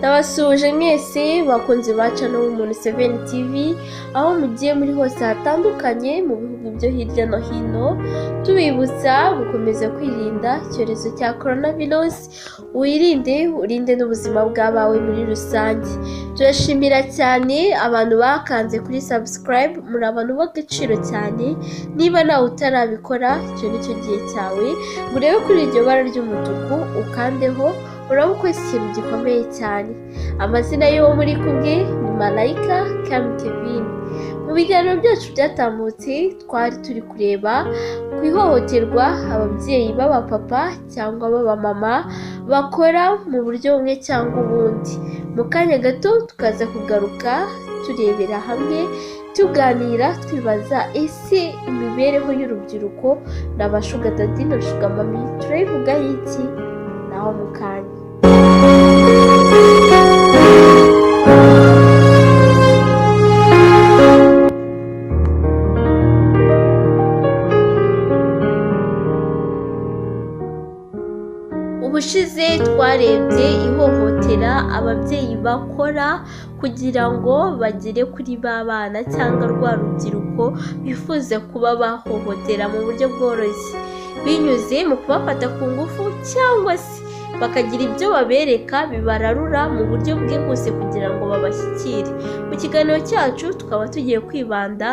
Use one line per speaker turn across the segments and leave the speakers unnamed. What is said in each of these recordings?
Ndabasuhuje mwese bakunzi ba channel Umuntu 7 TV, aho mugiye muri hose hatandukanye mu bihugu byo hirya no hino, tubibutsa gukomeza kwirinda icyorezo cya coronavirus, wirinde urinde n'ubuzima bw'abawe muri rusange. Turashimira cyane abantu bakanze kuri subscribe, muri abantu b'agaciro cyane. Niba nawe utarabikora, icyo ni cyo gihe cyawe ngo urebe kuri iryo bara ry'umutuku ukandeho, uraba ukoze ikintu gikomeye cyane. Amazina y'uwo muri kumwe ni Malayika Kam Kevin. Mu biganiro byacu byatambutse twari turi kureba ku ihohoterwa ababyeyi b'abapapa cyangwa b'abamama bakora mu buryo bumwe cyangwa ubundi. Mu kanya gato tukaza kugaruka turebera hamwe, tuganira twibaza ese imibereho y'urubyiruko na ba sugar daddy na sugar mummy turayivugaho iki? Naho mu kanya. Ubushize twarebye ihohotera ababyeyi bakora kugira ngo bagere kuri ba bana cyangwa rwa rubyiruko bifuza kuba bahohotera mu buryo bworoshye, binyuze mu kubafata ku ngufu cyangwa se bakagira ibyo babereka bibararura mu buryo bwihuse kugira ngo babashyikire. Mu kiganiro cyacu tukaba tugiye kwibanda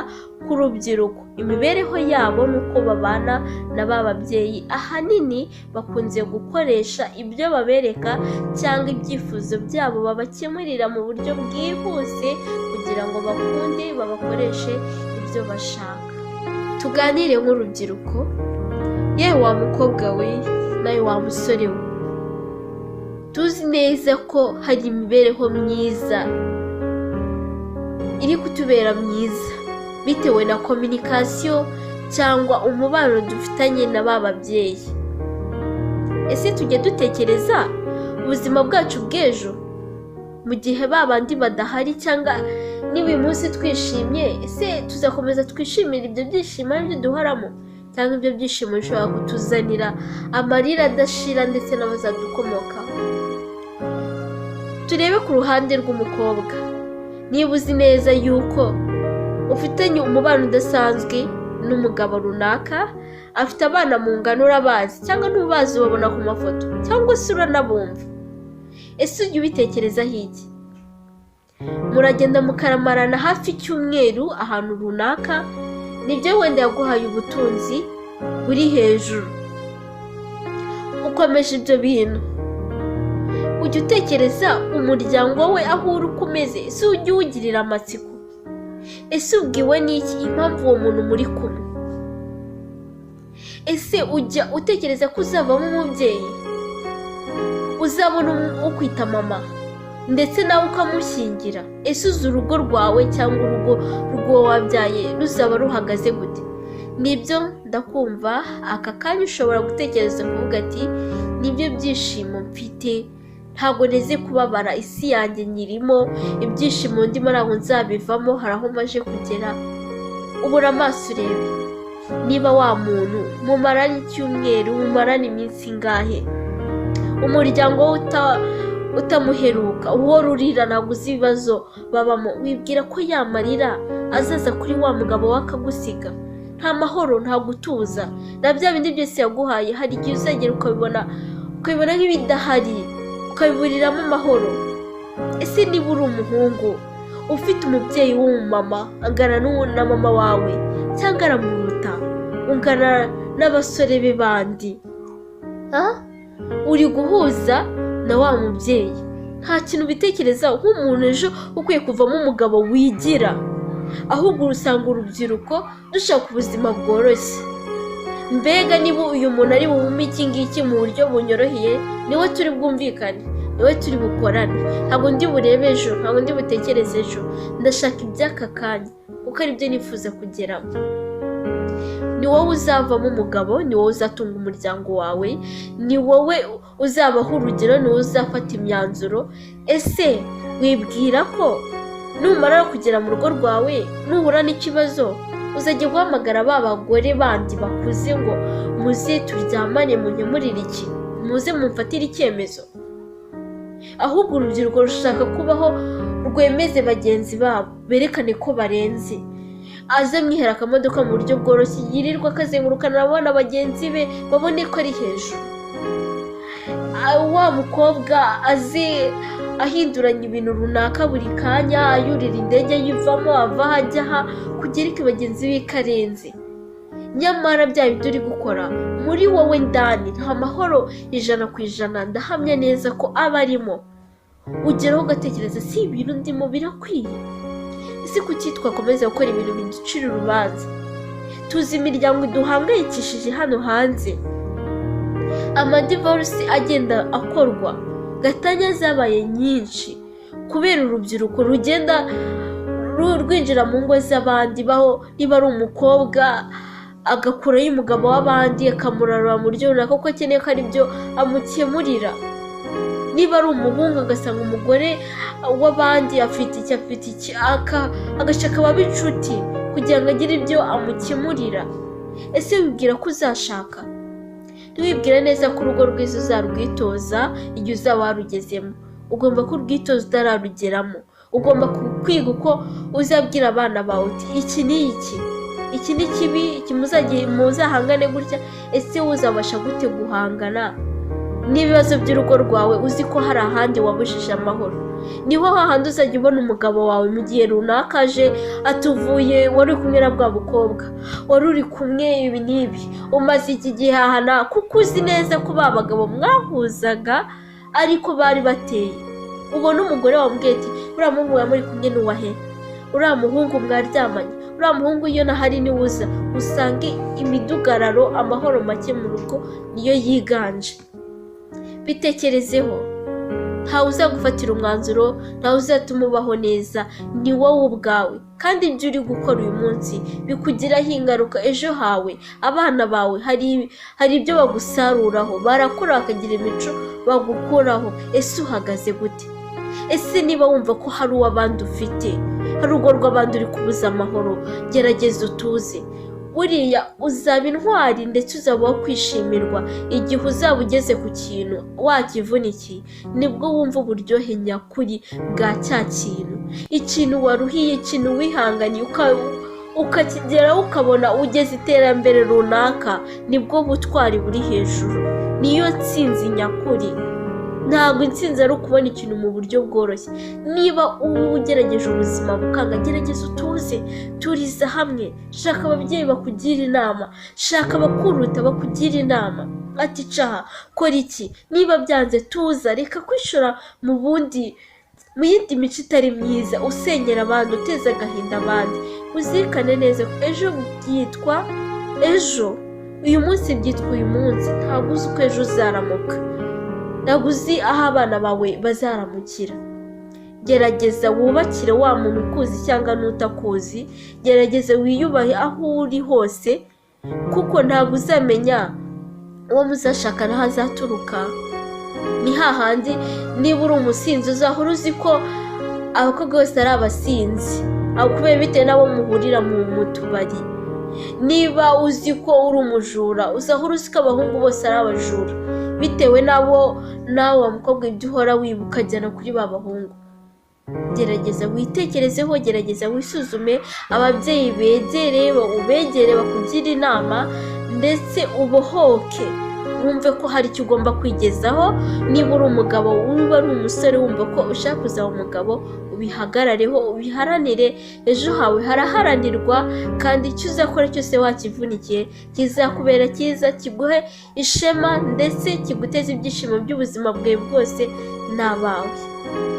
ku rubyiruko, imibereho yabo n'uko babana na ba babyeyi. Ahanini bakunze gukoresha ibyo babereka cyangwa ibyifuzo byabo babakemurira mu buryo bwihuse kugira ngo bakunde babakoreshe ibyo bashaka. Tuganire nk'urubyiruko, yewe wa mukobwa we nawe wa musore we, tuzi neza ko hari imibereho myiza iri kutubera myiza bitewe na communication cyangwa umubano dufitanye na ba babyeyi. Ese tujya dutekereza ubuzima bwacu bw'ejo mu gihe ba bandi badahari, cyangwa niba uyu munsi twishimye, ese tuzakomeza twishimire ibyo byishimo aribyo duhoramo, cyangwa ibyo byishimo bishobora kutuzanira amarira adashira ndetse n'abazadukomokaho? Turebe ku ruhande rw'umukobwa, niba uzi neza yuko ufitanye umubano udasanzwe n'umugabo runaka, afite abana mu ngano urabazi cyangwa ntubazi, ubabona ku mafoto cyangwa se uranabumva, ese ujya ubitekerezaho iki? Muragenda mukaramarana hafi icyumweru ahantu runaka, nibyo wenda yaguhaye ubutunzi buri hejuru, ukomeje ibyo bintu, ujya utekereza umuryango we aho uri uko umeze? Ese ujya uwugirira amatsiko? Ese ubwiwe n'iki impamvu uwo muntu muri kumwe? Ese ujya utekereza ko uzavamo umubyeyi, uzabona ukwita mama ndetse nawe ukamushyingira? Ese uzi urugo rwawe cyangwa urugo rw'uwo wabyaye ruzaba ruhagaze gute? Nibyo ndakumva aka kanya ushobora gutekereza kuvuga ati nibyo byishimo mfite, ntabwo neze kubabara, isi yanjye nyirimo, ibyishimo ndimo ntabwo nzabivamo, hari aho maje kugera. Ubura amaso urebe niba wa muntu mumaranye icyumweru, mumaranye iminsi ingahe, umuryango we utamuheruka, uhora urira ntabwo uzi ibibazo babamo, wibwira ko ya marira azaza kuri wa mugabo we akagusiga? Nta mahoro, nta gutuza, na bya bindi byose yaguhaye hari igihe uzagera ukabibona nk'ibidahari, ukabiburiramo amahoro. Ese niba uri umuhungu ufite umubyeyi w'umumama angana na mama wawe cyangwa aramuruta, ungana n'abasore be bandi, uri guhuza na wa mubyeyi, nta kintu ubitekerezaho nk'umuntu ejo ukwiye kuvamo umugabo wigira. Ahubwo usanga urubyiruko dushaka ubuzima bworoshye, mbega niba uyu muntu ari bubume iki ngiki mu buryo bunyoroheye, niwe turi bwumvikane, niwe turi bukorane, ntabwo ndi burebe ejo, ntabwo ndi butekereze ejo, ndashaka iby'aka kanya kuko aribyo nifuza kugeramo. Ni wowe uzavamo umugabo, ni wowe uzatunga umuryango wawe, ni wowe uzabaho urugero, ni wowe uzafata imyanzuro. Ese wibwira ko numara kugera mu rugo rwawe nuhura n'ikibazo uzajya guhamagara ba bagore bandi bakuze ngo muze turyamane munkemurire iki, muze mumfatire icyemezo? Ahubwo urubyiruko rushaka kubaho rwemeze bagenzi babo, berekane ko barenze. Aze mwihera akamodoka mu buryo bworoshye, yirirwa akazengurukana abona bagenzi be babone ko ari hejuru. Wa mukobwa aze ahinduranya ibintu runaka buri kanya, ayurira indege ayivamo, ava aho ajya aha, kugereka bagenzi be ikarenze. Nyamara bya bindi uri gukora muri wowe ndani nta mahoro 100%, ndahamya neza ko aba arimo. Ugeraho ugatekereza, si ibintu ndimo birakwiye? Ese kuki twakomeza gukora ibintu biducira urubanza? Tuzi imiryango iduhangayikishije hano hanze, amadivorisi agenda akorwa, gatanya zabaye nyinshi kubera urubyiruko rugenda rwinjira mu ngo z'abandi. Baho niba ari umukobwa agakurayo umugabo w'abandi akamurarura mu buryo runaka kuko akeneye ko ari byo amukemurira. Niba ari umuhungu agasanga umugore w'abandi afite iki, afite iki, agashaka ababa inshuti kugira ngo agire ibyo amukemurira. Ese wibwira ko uzashaka? Ntiwibwira neza ko urugo rwiza uzarwitoza igihe uzaba warugezemo. Ugomba kurwitoza utararugeramo. Ugomba kwiga uko uzabwira abana bawe uti iki ni iki, iki ni kibi, iki muzahangane gutya. Ese uzabasha gute guhangana n'ibibazo by'urugo rwawe uzi ko hari ahandi wabujije amahoro? Niho hahandi uzajya ubona umugabo wawe mu gihe runaka aje atuvuye, wari uri kumwe na bwa bukobwa, wari uri kumwe ibi n'ibi, umaze iki gihe ahana, kuko uzi neza ko ba bagabo mwahuzaga ariko bari bateye. Ubona umugore wamubwiye ati uriya muhungu mwari muri kumwe n'uwahe, uriya muhungu mwaryamanye, uriya muhungu iyo nahari niwe uza. Usange imidugararo, amahoro make mu rugo niyo yiganje. Bitekerezeho, ntawe uzagufatira umwanzuro, ntawe uzatuma ubaho neza, ni wowe ubwawe. Kandi ibyo uri gukora uyu munsi bikugiraho ingaruka ejo hawe. Abana bawe hari ibyo bagusaruraho, barakura bakagira imico bagukuraho. Ese uhagaze gute? Ese niba wumva ko hari uw'abandi ufite, hari urugo rw'abandi uri kubuza amahoro, gerageza utuze. Buriya uzaba intwari ndetse uzaba uwo kwishimirwa igihe uzaba ugeze ku kintu wakivunikiye. Nibwo wumva uburyohe nyakuri bwa cya kintu, ikintu waruhiye, ikintu wihanganiye ukakigeraho ukabona ugeze iterambere runaka. Nibwo butwari buri hejuru, niyo ntsinzi nyakuri. Ntabwo intsinzi ari ukubona ikintu mu buryo bworoshye. Niba ugerageje ubuzima bukanga, gerageza utuze, turiza hamwe, shaka ababyeyi bakugira inama, shaka abakuruta bakugira inama, ati caha kora iki, niba byanze tuza, reka kwishora mu bundi, mu yindi mico itari myiza, usenyera abandi, uteza agahinda abandi. Uzirikane neza ko ejo byitwa ejo, uyu munsi byitwa uyu munsi, ntabwo uzi uko ejo uzaramuka, ntabwo uzi aho abana bawe bazaramukira. Gerageza wubakire wa muntu ukuzi cyangwa n'utakuzi, gerageza wiyubahe aho uri hose, kuko ntabwo uzamenya uwo muzashakana aho azaturuka. Ni hahandi niba uri umusinzi uzahora uzi ko abakobwa bose ari abasinzi, kubera bitewe n'abo muhurira mu tubari. Niba uzi ko uri umujura uzahora uzi ko abahungu bose ari abajura, bitewe n'abo nawe wa mukobwa ibyo uhora wibuka ukajyana kuri ba bahungu. Gerageza witekerezeho, gerageza wisuzume, ababyeyi begere, ubegere bakugire inama, ndetse ubohoke wumve ko hari icyo ugomba kwigezaho. Niba uri umugabo, niba ari umusore wumva ko ushaka kuzaba umugabo, ubihagarareho, ubiharanire. Ejo hawe haraharanirwa, kandi icyo uzakora cyose wakivunikiye kizakubera cyiza, kiguhe ishema ndetse kiguteze ibyishimo by'ubuzima bwawe bwose n'abawe.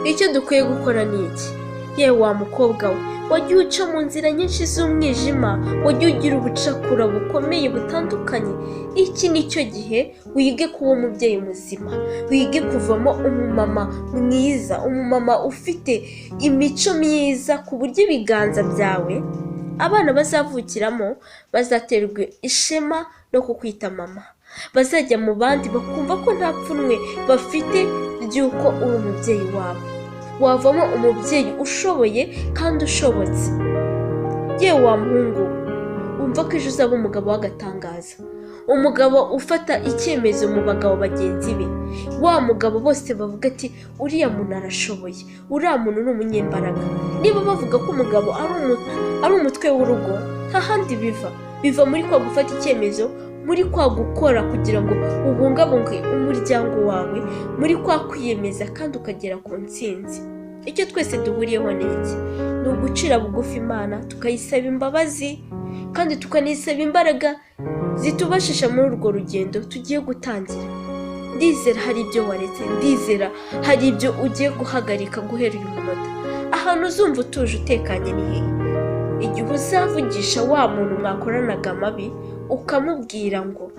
Icyo dukwiye gukora ni iki? Yewe wa mukobwa we, wagiye uca mu nzira nyinshi z'umwijima, wagiye ugira ubucakura bukomeye butandukanye. Iki ni cyo gihe wige kuba umubyeyi muzima, wige kuvamo umumama mwiza, umumama ufite imico myiza, ku buryo ibiganza byawe abana bazavukiramo bazaterwa ishema no kukwita mama, bazajya mu bandi bakumva ko nta pfunwe bafite ry'uko uri umubyeyi wabo. Wavamo umubyeyi ushoboye kandi ushobotse. Yewe wa muhungu we, wumva ko ejo uzaba umugabo w'agatangaza, Umugabo ufata icyemezo mu bagabo bagenzi be, wa mugabo bose bavuga ati uriya muntu arashoboye, uriya muntu ni umunyembaraga. Niba bavuga ko umugabo ari umutwe w'urugo, nta handi biva muri kwa gufata icyemezo, muri kwa gukora kugira ngo ubungabunge umuryango wawe, muri kwa kwiyemeza kandi ukagera ku ntsinzi. Icyo twese duhuriyeho ni iki? Ni ugucira bugufi Imana, tukayisaba imbabazi kandi tukanisaba imbaraga zitubashisha muri urwo rugendo tugiye gutangira. Ndizera hari ibyo waretse, ndizera hari ibyo ugiye guhagarika guhera uyu munota. Ahantu uzumva utuje utekanye ni hehe? Igihe uzavugisha wa muntu mwakoranaga amabi ukamubwira ngo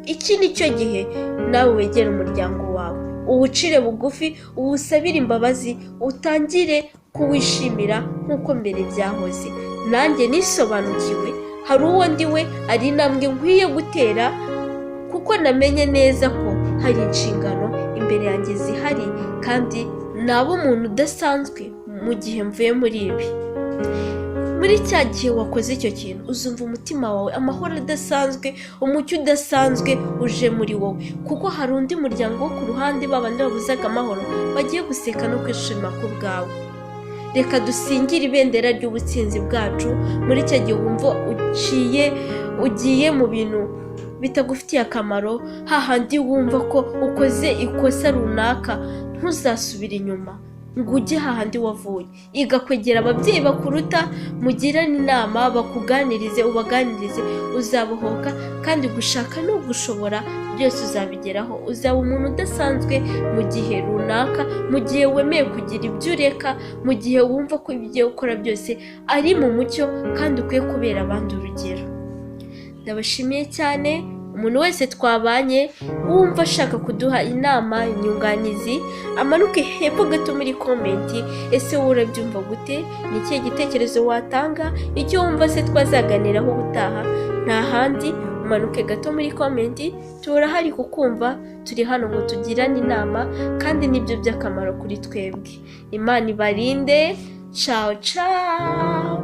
iki ni cyo gihe nawe wegera umuryango wawe, uwucire bugufi, uwusabire imbabazi, utangire kuwishimira nk'uko mbere byahoze. Nanjye nisobanukiwe, hari uwo ndi we, ari intambwe nkwiye gutera, kuko namenye neza ko hari inshingano imbere yanjye zihari, kandi naba umuntu udasanzwe mu gihe mvuye muri ibi. Muri cya gihe wakoze icyo kintu, uzumva umutima wawe amahoro adasanzwe, umucyo udasanzwe uje muri wowe, kuko hari undi muryango wo ku ruhande babandi babuzaga amahoro bagiye guseka no kwishima ku bwawe. Reka dusingire ibendera ry'ubutsinzi bwacu. Muri cya gihe wumva ugiye mu bintu bitagufitiye akamaro, hahandi wumva ko ukoze ikosa runaka, ntuzasubire inyuma ngo ujye hahandi wavuye. Iga kwegera ababyeyi bakuruta, mugirane inama, bakuganirize, ubaganirize, uzabohoka. Kandi gushaka no gushobora byose uzabigeraho. Uzaba umuntu udasanzwe mu gihe runaka, mu gihe wemeye kugira ibyo ureka, mu gihe wumva ko ibyo ugiye gukora byose ari mu mucyo kandi ukwiye kubera abandi urugero. Ndabashimiye cyane umuntu wese twabanye wumva ashaka kuduha inama, inyunganizi, amanuke hepfo gato muri komenti. Ese wowe urabyumva gute? Ni ikihe gitekerezo watanga? Icyo wumva se twazaganiraho ubutaha? Nta handi, umanuke gato muri komenti, turahari kukumva, turi hano ngo tugirane inama kandi nibyo by'akamaro kuri twebwe. Imana ibarinde. Ciao ciao.